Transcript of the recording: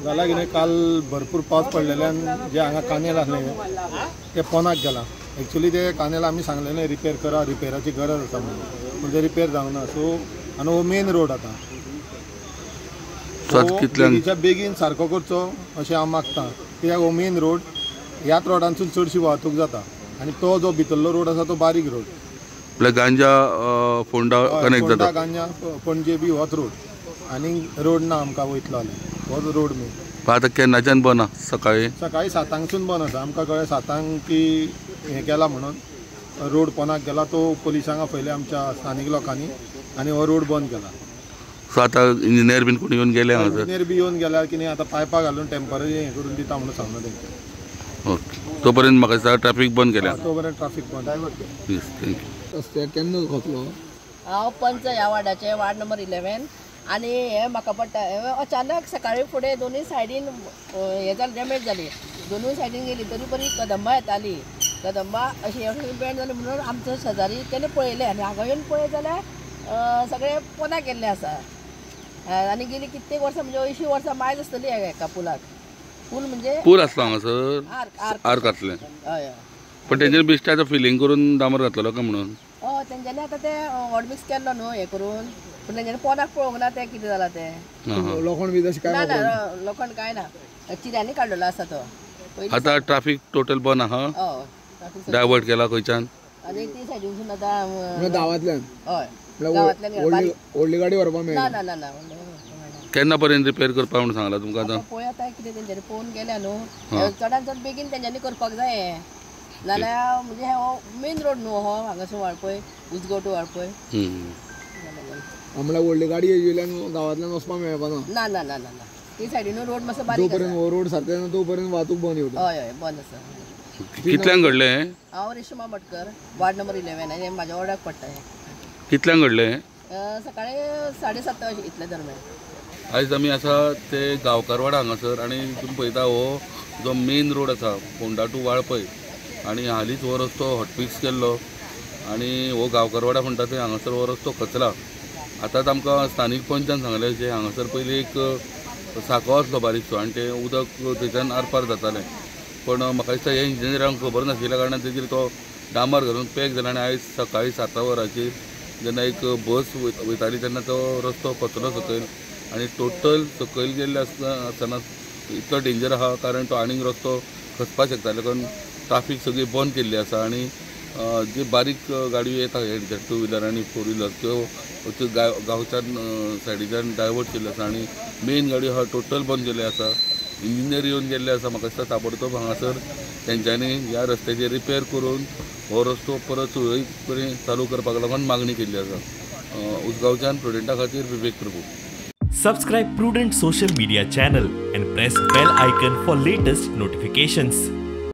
जाला कितें, काल भरपूर पावस पडलेल्यान जे हांगा कानेल आसले ते पोनाक गेला. एक्चुली ते कानेल आमी सांगलेले रिपेर करा, रिपेराची गरज आसा म्हणून, पूण ते रिपेर जावंक ना. सो आनी हो मेन रोड आतां बेगीच्या बेगीन सारको करचो अशें हांव मागता, कित्याक हो मेन रोड, ह्याच रोडांतसून चडशी वाहतूक जाता आनी तो जो भितरलो रोड आसा तो बारीक रोड, म्हळ्यार गांजा फोंडा कनेक्ट जाता. गांजा पणजे बी होच रोड, आनी रोड ना आमकां वयतलो जाल्यार होच रोड मेन. आतां केन्नाच्यान बंद आसा? सकाळी सकाळी 7 सांगसून बंद आसा. आमकां कळ्ळें 7 सांक की हें केला म्हणून, रोड पोनाक गेला, तो पोलिसांक आपयले आमच्या स्थानीक लोकांनी आनी हो रोड बंद केला. सो आतां इंजिनियर बीन कोण येवन गेले हांगासर? इंजिनियर बी येवन गेल्यार कितें आतां पायपां घालून टेंपररी हें करून दिता म्हणून सांगलां तेंकां. ओके, तो पर्यंत म्हाका दिसता ट्रॅफिक बंद केल्या. तो पर्यंत ट्राफीक बंद. Yes, thank you. रस्त्याक केन्ना खपलो? हांव पंच ह्या वार्डाचे, वार्ड नंबर 11. आनी हें म्हाका पडटा, अचानक सकाळी फुडें दोनूय सायडीन हें जालें, डॅमेज जाली. दोनूय सायडीन गेली तरी बरी कदंबा येताली, कदंबा अशी बेंड जाली म्हणून आमचो शेजारी तेणें पळयलें आनी हांगा येवन पळयत जाल्यार सगळें पोना केल्लें आसा. आनी गेली कित्येक वर्सां, म्हणजे 80 वर्सां मायज आसतली हेका पुलाक. पूल म्हणजे पूल आसलो हांगासर, आर्क. आर्क आसलें. हय हय. पण तेंच्यानी बेश्टें आतां फिलींग करून डांबर घातलेलो काय म्हणून? हय, तेंच्यांनी आतां तें हॉट मिक्स केल्लो न्हू हें करून, पूण तेंच्यांनी पोनाक पळोवंक ना तें कितें जालां तें. लोखण बी तशें काय? ना ना, लोखण कांय ना, चिऱ्यांनी काडलेलो आसा तो पयलीं. आतां ट्राफीक टोटल बंद आहा? हय, ट्राफीक डायवर्ट केला खंयच्यान? आनी ती सायडीनसून आतां गांवांतल्यान? हय, गांवांतल्यान. व्हडली व्हडली गाडी व्हरपाक ना. मेळना? ना ना ना. केन्ना पर्यंत रिपेर करपाक म्हणून सांगलां तुमकां आतां? पळय आतां कितें तेंच्यांनी पळोवन गेल्या न्हू, चडान चड बेगीन तेंच्यांनी करपाक जाय हें, नाल्यार म्हणजे हो मेन रोड न्हू हो हांगासून वाळपय, उजगो टू वाळपय. म्हळ्यार व्हडली गाडी येयल्यान गांवांतल्यान वचपाक मेळपा ना? ना ना ना ना ना, ती सायडीनूय रोड मातसो बारीक जो पर्यंत आसा. हो रोड सारको जायना तो पर्यंत वाहतूक बंद येवता? हय हय, बंद आसा. कितल्यांक घडलें हें? हांव रेश्मा भटकर, वार्ड नंबर 11, आनी म्हाज्या वॉर्डाक पडटा हें. कितल्यांक घडलें हें? सकाळी 7:30 इतले दरम्यान. आयज आमी आसा ते गांवकारवाडा हांगासर आनी तुमी पळयता हो जो मेन रोड आसा फोंडा टू वाळपय आनी हालींच हो रस्तो हॉटमिक्स केल्लो आनी हो गांवकारवाडा म्हणटा ते हांगासर हो रस्तो खचला. आतांच आमकां स्थानीक पंचान सांगलें जे हांगासर पयलीं एक सांकव आसलो बारीकसो आनी तें उदक थंयच्यान आरपार जातालें, पण म्हाका दिसता हे इंजिनियरांक खबर नाशिल्ल्या कारणान तेजेर तो डांबर घालून पॅक जाला आनी आयज सकाळीं 7 वरांचेर जेन्ना एक बस वयताली तेन्ना तो रस्तो खचलो सकयल आनी टोटल सकयल गेल्ले आसतना इतलो डेंजर आहा, कारण तो आनीक रस्तो खचपाक शकतालो, कारण ट्राफीक सगळी बंद केल्ली आसा आनी जी बारीक गाडयो येता हे टू व्हिलर आनी फोर व्हिलर त्यो गांवच्यान सायडीच्यान डायवर्ट केल्ल्यो आसा आनी मेन गाडयो आहा टोटल बंद केल्ल्यो आसा. इंजिनियर येवन गेल्ले आसा. म्हाका दिसता ताबडतोब हांगासर तेंच्यांनी ह्या रस्त्याचेर रिपेर करून हो रस्तो परत सुरळीत पणे चालू करपाक लागून मागणी केल्ली आसा. उसगांवच्यान प्रुडंटा खातीर विवेक Prabhu. Subscribe Prudent Social Media channel and press bell icon for latest notifications.